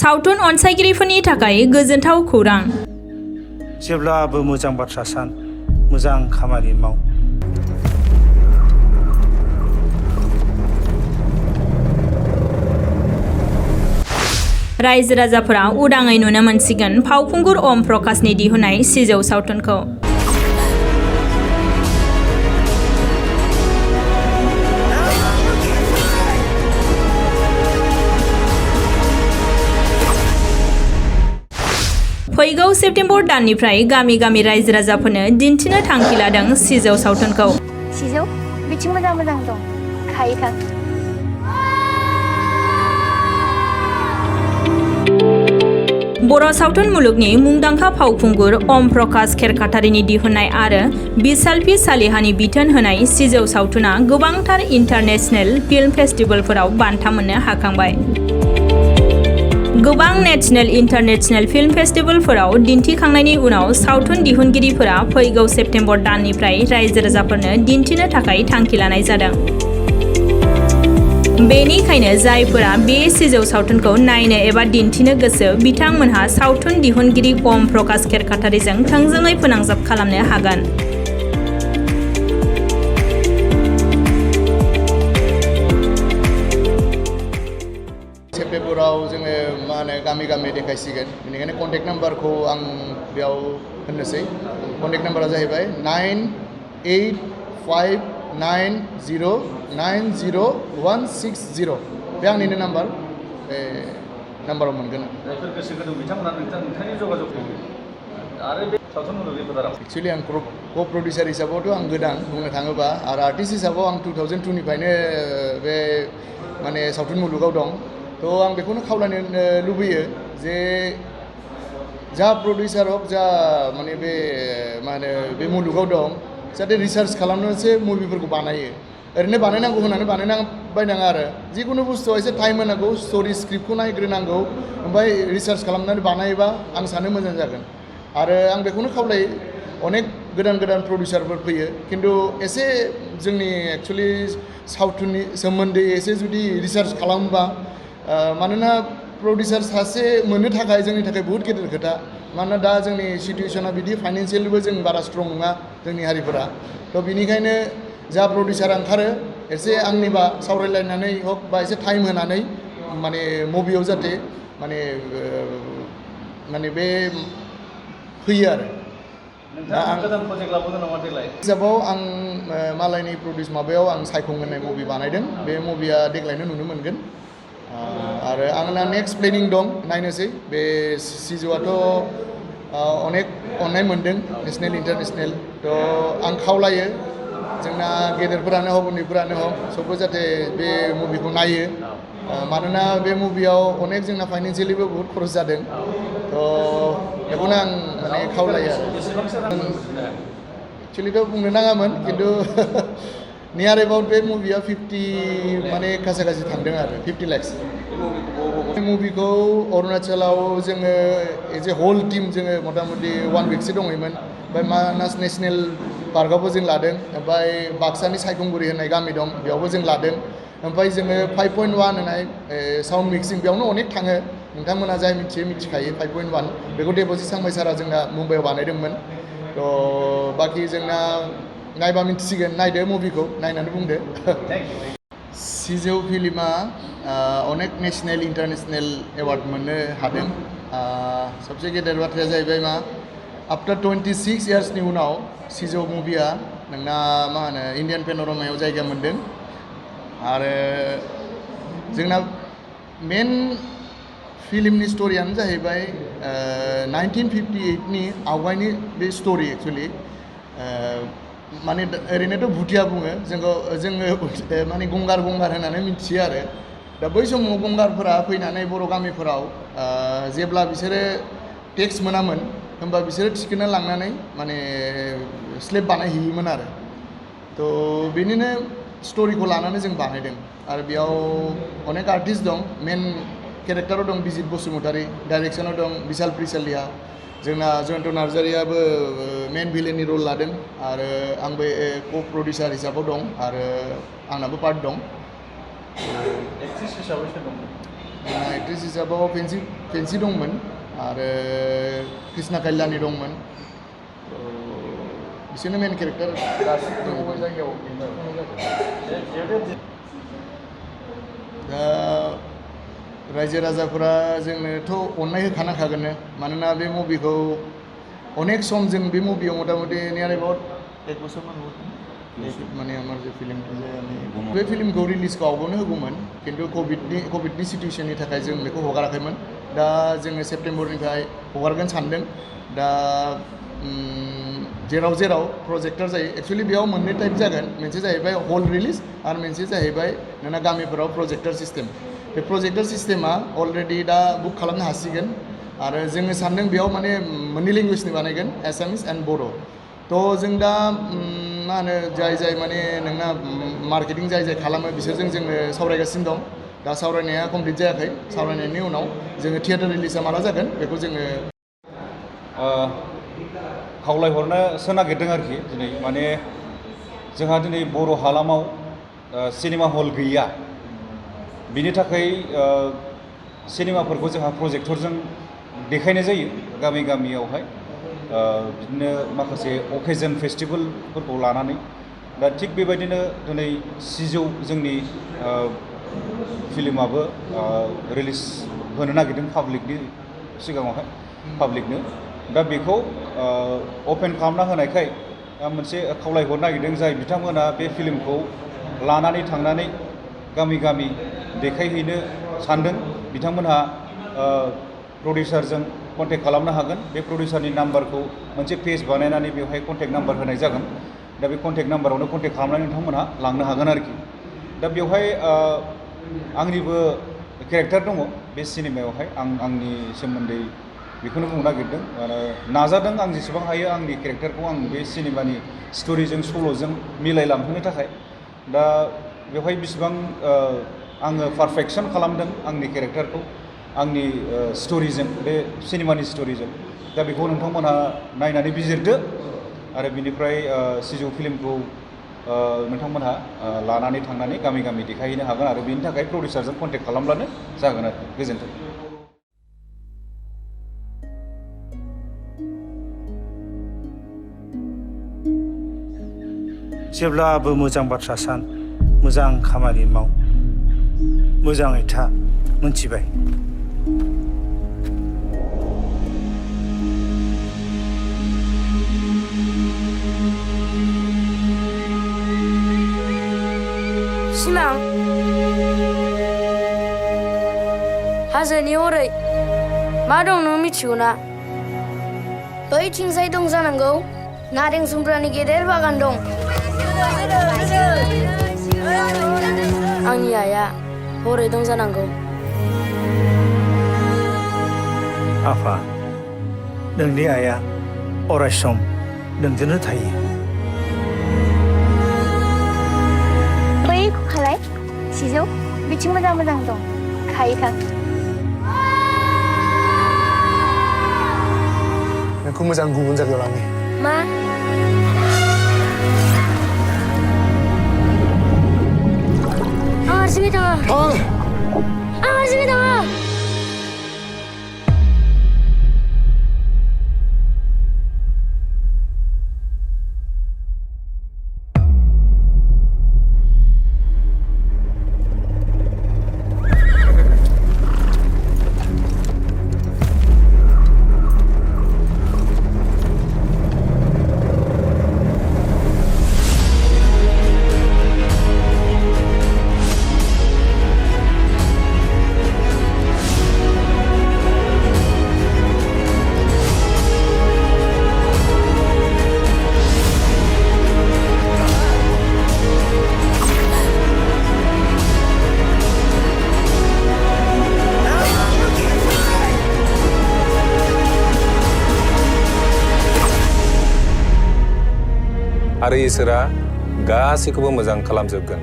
सावथुन अनसायगिरिफोरनि थाखाय गोजोनथाव खौरां। जेब्लाबो मोजां बाथ्रा सान, मोजां खामानि माव। रायजो राजाफोरा उदाङै नुनो मोनसिगोन फावखुंगुर अम प्रकाशनि दिहुननाय सिजौ सावथुनखौ। फैगौ सेप्तेम्बर दाननिफ्राय गामि गामि रायजो राजाफोरनो दिन्थिनो थांखि लादों सिजौ सावथुनखौ। सिजौ बिथिं मोजां मोजां दं, खायै थां। बर' सावथुन मुलुगनि मुंदांखा फावखुंगुर अम प्रकाश खेरखातारिनि दिहुननाय आरो बिसालफि सालिहानि बिथोन होनाय सिजौ सावथुना गोबांथार इन्टारनेशनेल फिल्म फेस्टिभेलफोराव बान्था मोननो हाखांबाय। गोबां नेशनेल इन्टारनेशनेल फिल्म फेस्टिभेलफोराव दिन्थिखांनायनि उनाव सावथुन दिहुनगिरिफोरा फैगौ सेप्तेम्बर दाननिफ्राय रायजो राजाफोरनो दिन्थिनो थाखाय थांखि लानाय जादों। बेनिखायनो जायफोरा बे सिजौ सावथुनखौ नायनो एबा दिन्थिनो गोसो बिथांमोनहा सावथुन दिहुनगिरि अम प्रकाश खेरखातारिजों थोंजोङै फोनांजाब खालामनो हागोन। सेप्तेम्बराव जोङो मा होनो गामि गामि देखायसिगोन, बेनिखायनो कन्टेक्ट नाम्बारखौ आं बेयाव होननोसै। कन्टेक्ट नाम्बारा जाहैबाय 9859090160। बे आंनिनो नाम्बार, बे नाम्बाराव मोनगोन। जायफोर गोसो गुदुं बिथांमोना नोंथांनि जगाजग आरो बे सावथुन मुलुगनि फोथाराव। एक्सुवेलि आं क' प्रडिउसार हिसाबावथ' आं गोदान बुंनो थाङोबा, आरो आर्टिस्ट हिसाबाव आं 2002निफ्रायनो बे माने सावथुन मुलुगाव दं। थ' आं बेखौनो खावलायनो लुबैयो जे जा प्रडिउसार हक, जा माने बे मा होनो बे मुलुगाव दं, जाहाथे रिसार्च खालामनानैसो मुभिफोरखौ बानायो। ओरैनो बानायनांगौ होननानै बानायनाङा आरो जिखुनु बुस्थुआव एसे टाइम होनांगौ, स्ट'रि स्क्रिप्टखौ नायग्रोनांगौ, ओमफ्राय रिसार्च खालामनानै बानायोबा आं सानो मोजां जागोन। आरो आं बेखौनो खावलायो, अनेक गोदान गोदान प्रडिउसारफोर फैयो, खिन्थु एसे जोंनि एक्सुवेलि सावथुननि सोमोन्दै एसे जुदि रिसार्च खालामोबा, मानोना प्रडिउसार सासे मोननो थाखाय जोंनि थाखाय बहुद गिदिर खोथा। मानोना दा जोंनि सिटुवेसना बिदि फाइनान्सियेलिबो जों बारा स्ट्रं नङा जोंनि हारिफोरा। थ' बिनिखायनो जा प्रडिउसार ओंखारो एसे आंनिबा सावरायलायनानै हक बा एसे टाइम होनानै माने मुभियाव जाहाथे माने बे फैयो आरो। नोंथाङा गोदान प्रजेक्ट लाबोदों नामा देग्लाय? हिसाबाव आं मालायनि प्रडिउस माबायाव आं सायखं होननाय मुभि बानायदों। बे मुभिया देग्लायनो नुनो मोनगोन। आरो आंना नेक्स्ट प्लेनिं दं, नायनोसै। बे सिजौआथ' अनेक अननाय मोनदों, नेसनेल इन्टारनेसनेल। थ' आं खावलायो जोंना गेदेरफोरानो हक उन्दैफोरानो हक सबबो जाहाथे बे मुभिखौ नायो। मानोना बे मुभियाव अनेक जोंना फाइनान्सियेलिबो बहुत खरस जादों। थ' बेखौनो आं माने खावलायो आरो। एक्सुवेलिथ' बुंनो नाङामोन, खिन्थु नियार एबाउट बे मुभिया 50 माने खासे थांदों आरो 50 लाख्स। बे मुभिखौ अरुणाचलाव जोङो एज ए होल टीम जोङो मथा मथि 1 विकसो दङमोन। ओमफ्राय मानास नेसनेल पार्कआवबो जों लादों, ओमफ्राय बाक्सानि सायखंगुरि होननाय गामि दं बेयावबो जों लादों। ओमफ्राय जोङो 5.1 होननाय साउन्ड मिक्सिं बेयावनो अनेक थाङो, नोंथांमोना जाय मिथिखायो 5.1 बेखौ देब'जित सांबाय सारा जोंना मुम्बाइआव बानायदोंमोन। थ' बाखि जोंना नायबा मिन्थिसिगोन, नायदो मुभिखौ, नायनानै बुंदो। सिजौ फिल्मा अनेक नेशनेल इन्टारनेशनेल एवार्ड मोननो हादों। सबसे गेदेर बाथ्राया जाहैबाय मा, आफ्टार 26 इयार्सनि उनाव सिजौ मुभिया नोंना मा होनो इन्डियान पेन'रामायाव जायगा मोनदों। आरो जोंना मेन फिल्मनि स्ट'रियानो जाहैबाय 1958नि आवगायनि बे स्ट'रि। एक्सुवेलि माने ओरैनोथ' भुटिया बुङो जोङो माने गंगार होननानै मिथियो आरो। दा बै समाव गंगारफोरा फैनानै बर' गामिफोराव जेब्ला बिसोरो टेक्स मोनामोन, होमबा बिसोरो थिखोना लांनानै माने स्लेब बानायहैयोमोन आरो। थ' बेनिनो स्ट'रिखौ लानानै जों बानायदों। आरो बेयाव अनेक आर्टिस्ट दं। मेन केरेक्टाराव दं बिजित बसुमतारी, डाइरेक्सनाव दं बिशाल प्रिसालिया, जोंना जयन्त नार्जारियाबो मेन भिलेननि रल लादों। आरो आंबो क' प्रडिउसार हिसाबाव दं, आरो आंनाबो पार्ट दं। एक्ट्रिस हिसाबै सोर दं? एक्ट्रिस हिसाबाव फेन्सि दंमोन आरो कृष्णा कल्याणी दंमोन बिसोरनो मेन केरेक्टार दा रायजो राजाफोरा जोंनोथ' अननाय होखानांखागोननो मानोना बे मुभिखौ अनेक सम जों बे मुभियाव मथा मथि नियार एबाउट 1 बोसोर माने आमार जे फिल्म बे फिल्मखौ रिलिजखौ आवगायावनो होगौमोन खिन्थु कभिडनि सिटुएसननि थाखाय जों बेखौ हगाराखैमोन दा जोङो सेप्टेम्बरनिफ्राय हगारगोन सानदों दा जेराव प्रजेक्टर जायो एक्चुअली बेयाव मोननै टाइप जागोन मोनसे जाहैबाय हल रिलिज आरो मोनसे जाहैबाय नोंना गामिफोराव प्रजेक्टर सिस्टेम बे प्रजेक्टर सिस्टेमा अलरेडि दा बुक खालामनो हासिगोन आरो जोङो सानदों बेयाव माने मोननै लेंगुवेजनि बानायगोन एसामिस एन्ड बर' थ' जों दा मा होनो जाय माने नोंना मार्केटिं जाय खालामो बिसोरजों जोङो सावरायगासिनो दं दा सावरायनाया कमप्लिट जायाखै सावरायनायनि उनाव जोङो थियेटार रिलिजआ माला जागोन बेखौ जोङो खावलायहरनोसो नागिरदों आरोखि दिनै माने जोंहा दिनै बर' हालामाव सिनेमा हल गैया बिनि थाखाय सिनेमाफोरखौ जोंहा प्रजेक्टरजों देखायनाय जायो गामियावहाय बिदिनो माखासे अकेजन फेस्टिभेलफोरखौ लानानै दा थिग बेबायदिनो दिनै सिजौ जोंनि फिल्माबो रिलिज होनो नागिरदों पाब्लिकनि सिगाङावहाय पाब्लिकनो दा बेखौ अपेन खालामना होनायखाय मोनसे खावलायहरनो नागिरदों जाय बिथांमोना बे फिल्मखौ लानानै थांनानै गामि देखायहैनो सानदों बिथांमोनहा प्रडिउसारजों कन्टेक्ट खालामनो हागोन बे प्रडिउसारनि नाम्बारखौ मोनसे पेज बानायनानै बेवहाय कन्टेक्ट नाम्बार होनाय जागोन दा बे कन्टेक्ट नाम्बारावनो कन्टेक्ट खालामनानै नोंथांमोनहा लांनो हागोन आरोखि दा बेवहाय आंनिबो केरेक्टार दङ बे सिनेमायावहाय आंनि सोमोन्दै बेखौनो बुंनो नागिरदों आरो नाजादों आं जेसेबां हायो आंनि केरेक्टारखौ आं बे सिनेमानि स्ट'रिजों सल'जों मिलायलांहोनो थाखाय दा बेवहाय बिसिबां आङो पारफेक्सन खालामदों आंनि केरेक्टारखौ आंनि स्ट'रिजों बे सिनेमानि स्ट'रिजों दा बेखौ नोंथांमोनहा नायनानै बिजिरदो आरो बिनिफ्राय सिजौ फिल्मखौ नोंथांमोनहा लानानै थांनानै गामि देखायहैनो हागोन आरो बेनि थाखाय प्रडिउसारजों कन्टेक्ट खालामब्लानो जागोन आरो गोजोन्थों। जेब्लाबो मोजां बाथ्रा सान मोजां खामानि माव मोजाङै था मोनथिबाय सिमां हाजोनि हरै मा दं नों मिथिगौ ना? बैथिंजाय दं जानांगौ नारें जुमब्रानि गेदेर बागान दं। आंनि आइया हरै दं जानांगौ। आफा नोंनि आइया अरायसम नोंजोंनो थायो। बैखौ खालाय सिजौ बिथिं मोजां दं खायै थां। नोंखौ मोजां गुबुन जायगायाव लांनि। मा? आं हारसिङै थाङा। आं हारसिङै थाङा। आरो इसोरा गासैखौबो मोजां खालामजोबगोन।